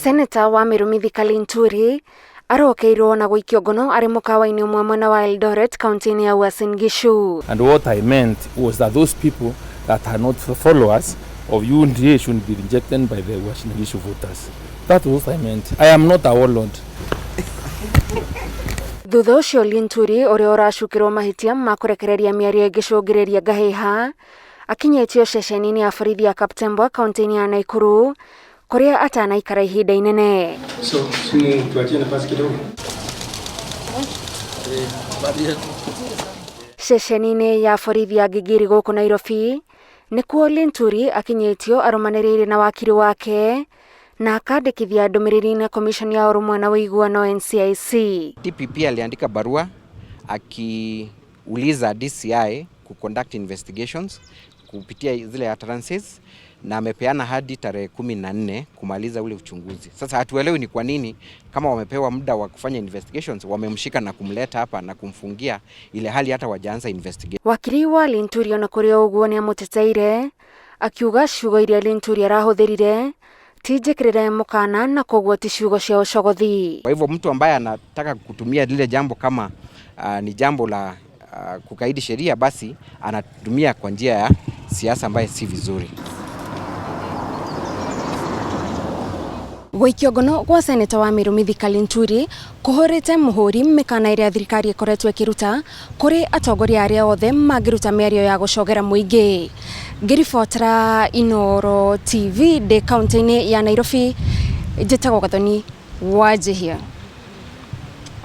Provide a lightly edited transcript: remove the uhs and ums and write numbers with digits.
Seneta wa Meru Mithika Linturi arokeirwo na gũikio ngono arĩ mũkawa-inĩ ũmwe mwena wa Eldoret kaunti-inĩ ya Uasin Gishu. And what I meant was that those people that are not followers of UDA should be rejected by the Uasin Gishu voters. That was what I meant. I am not a warlord. Thutha ũcio Linturi ũrĩa ũracukĩrwo mahĩtia ma kũrekereria mĩario ĩngĩcũngĩrĩria ngahĩha akinyĩtio ceceni-inĩ ya borithi ya Kaptembwa kaunti-inĩ ya Naikuru kũrĩa atanaikara ihinda inene. So, simu tuachie nafasi kidogo. Ceceni-inĩ ya borithi ya Gigiri gũkũ Nairobi nĩkuo Linturi akinyĩtio arũmanĩrĩire na wakiri wake na akandĩkithia ndũmĩrĩri na commission ya ũrũmwe na ũiguano NCIC. DPP aliandika barua akiuliza DCI kuconduct investigations kupitia zile utterances na amepeana hadi tarehe 14 kumaliza ule uchunguzi. Sasa hatuelewi ni kwa nini kama wamepewa muda wa kufanya investigations wamemshika na kumleta hapa na kumfungia ile hali hata wajaanza investigation. Wakiri wa Linturi ona kũrĩ o ũguo nĩamũteteire akiuga ciugo iria Linturi arahũthĩrire ti njĩkĩrĩre mũkana na koguo ti ciugo cia ũcogothi. Kwa hivyo mtu ambaye anataka kutumia lile jambo kama ni jambo la kukaidi sheria, basi anatumia kwa njia ya siasa ambaye si vizuri. Gũikio ngono gwa seneta wa Meru Mithika Linturi kũhũrĩte mũhũri mĩkana ĩrĩa thirikari ĩkoretwo ĩkĩruta kũrĩ atongoria arĩa othe mangĩruta mĩario ya gũcogera mũingĩ. Ngĩribotera Inooro TV ndĩ kaunti-inĩ ya Nairobi, njĩtagwo Gathoni Wanjihia.